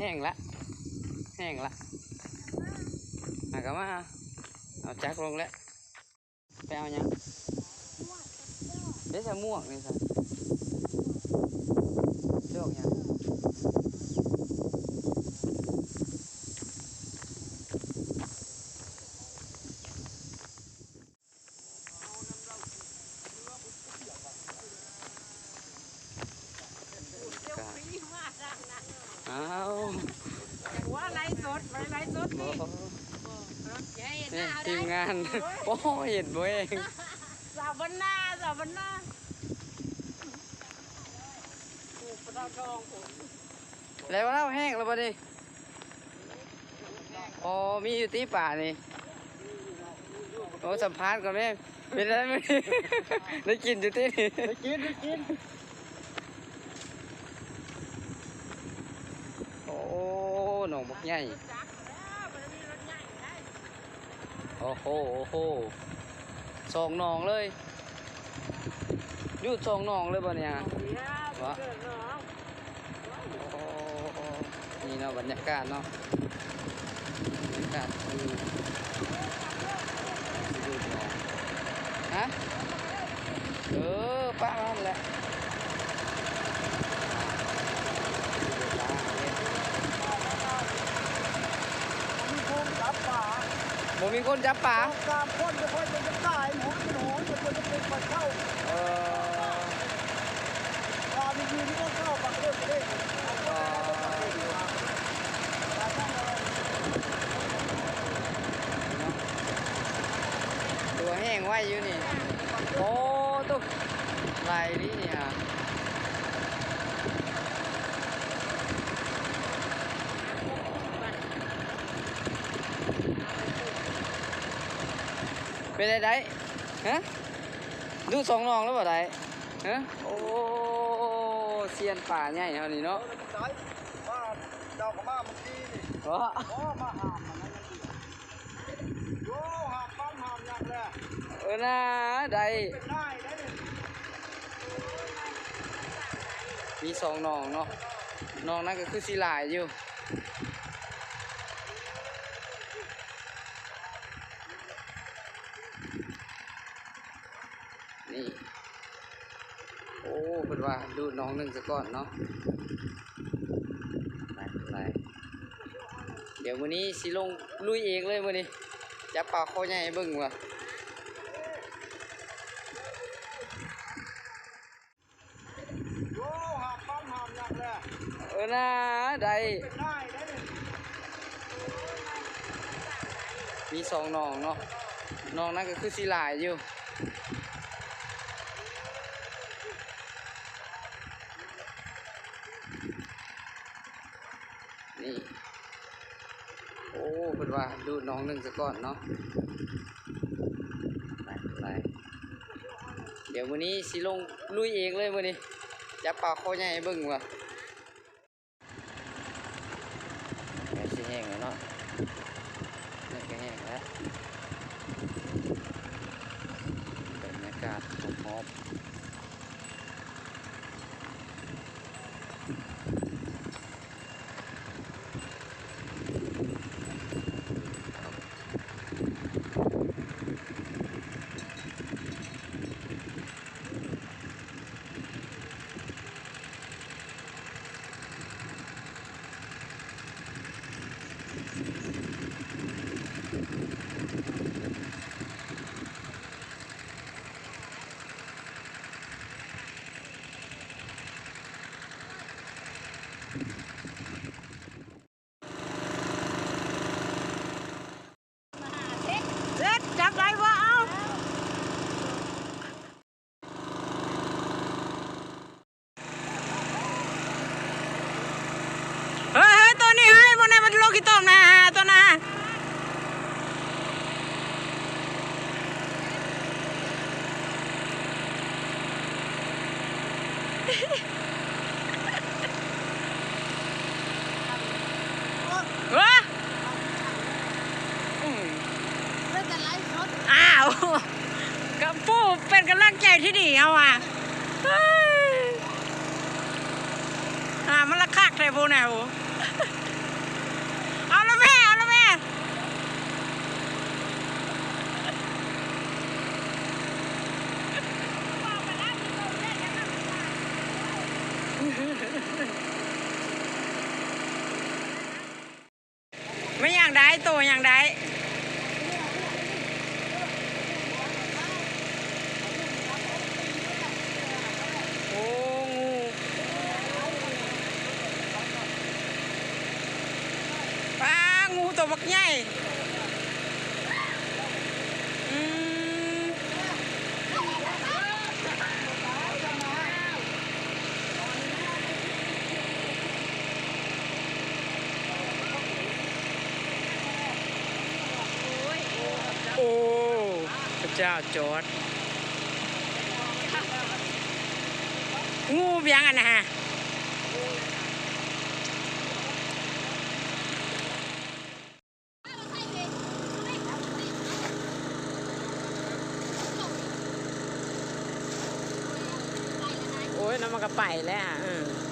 ແຫ້ງລະ ແຫ້ງລະ ຫາກະມາເອົາຈັກລົງແລ້ວ. ໄປເອົາຫຍັງ? ເດ້ ສະໝວກນີ້ຊະ ດອກຫຍັງ? ອ້າວ ວ່າໄລຟ໌ສົດ ໄລຟ໌ສົດນີ້ ບໍ່ ນີ້ທີມງານ ໂອ້ຍ ໂອ້ ເຫັນບໍ່ເອງ ສາວບ້ານນາ ສາວບ້ານນາ ແລ້ວ ແຫ້ງແລ້ວບັດນີ້. ອໍ ມີຢູ່ຕິປານີ້? ໂອ້ ສຳພາດກ່ອນແມ່ ເປັນໄດ້ມື້ນີ້ ໄດ້ກິນຢູ່ຕິນີ້? ໄດ້ກິນ ໄດ້ກິນ. ໂອ້ ໜອງບັກໃຫຍ່. ໂອ້ໂຫ ໂອ້ໂຫ ສອງໜອງເລີຍ ຢູ່ສອງໜອງເລີຍບໍ່ນີ້? ຫວະ ໂອ້ ນີ້ເນາະ ບັນຍາກາດເນາະ ບັນຍາກາດ ຮະ? ເອີ ປະມາຫັ້ນແຫຼະ. ບໍ່ມີຄົນຈັບປາ ບໍ່ມີຄົນຈັບປາ ສອງສາມຄົນ ບໍ່ຄ່ອຍເປັນຈັກຕາຍ ໂຫຍເປັນໂຫຍ ຈົນເປັນໄຟເຂົ້າ ເອີ ປາມີຢູ່ທີ່ເຂົາເຂົ້າ ປາກເດ້ ປາກເດ້ ເນາະ ຕົວແຫ້ງໄວຢູ່ນີ້ ໂອ້ ຕົກ ຫຼາຍອີ່ຫຼີນີ້ຫາ ເປັນໄດ້ໄດ້ ຮະ ດູດສອງໜອງແລ້ວບໍ່ໄດ້ ຮະ ໂອ້ ຊຽນປາໃຫຍ່ເຮົານີ້ເນາະ ເຈົ້າກໍມາມື້ກີ້ນີ້ ເນາະ ມາຫາມ ໂອ້ ຫາມປັ້ນຫາມຫຍັງແຫຼະ ເອີ ນາ ໄດ້ ເປັນນາຍໄດ້ນີ້ ມີສອງໜອງເນາະ ໜອງນັ້ນກໍຄືຊິຫຼາຍຢູ່ ນີ້ ໂອ້ ເພິ່ນວ່າດູດໜອງໜຶ່ງສາກ່ອນເນາະ ໄປ ໄປ ດຽວມື້ນີ້ຊິລົງລຸຍເອງເລີຍມື້ນີ້ ຈັບປາຄໍໃຫຍ່ໃຫ້ເບິ່ງວ່າ ໂອ້ ຫາມປັ້ນຫາມຫຍັງແຫຼະ ເອີ ນາ ໄດ້ ເປັນນາຍໄດ້ນີ້ ມີສອງໜອງເນາະ ໜອງນັ້ນກໍຄືຊິຫຼາຍຢູ່ ນີ້ ໂອ້ ເພິ່ນວ່າດູດໜອງໜຶ່ງສາກ່ອນເນາະ ໄປ ໄປ ດຽວມື້ນີ້ຊິລົງລຸຍເອງເລີຍມື້ນີ້ ຈັບປາຄໍໃຫຍ່ໃຫ້ເບິ່ງວ່າ ໃກ້ຊິແຫ້ງແລ້ວເນາະ ນີ້ກໍແຫ້ງແລ້ວ ບັນຍາກາດຮອບໆ. ເອີ ຈັບໄດ້ບໍ່? ເອົາ ເຮີ້ຍ ເຮີ້ຍ ໂຕນີ້ ເຮີ້ຍ ບໍ່ໄດ້ ມັນລົງຂີ້ຕົມນະ ໂຕນະ. ເອີ ອືມ ເປັນການໄລຟ໌ສົດ ອ້າວ ກະປູເປັນກຳລັງໃຈທີ່ດີເຮົາວ່າ ເຮີ້ຍ ຫາມັນລະຄັກ. ໄດ້ບໍ່ນະໂຫ ເອົາລະແມ່ ເອົາລະແມ່ ແມ່ນຫຍັງໄດ້ ໂຕຫຍັງໄດ້ ໂອ້ ງູ ປາ ງູໂຕບັກໃຫຍ່ ອືມ ໂອ້ ພະເຈົ້າຈອດ ງູຫຍັງອັນນັ້ນຫະ ໂອ້ຍ ແລ້ວມັນກໍໄປແລ້ວ ເອີ.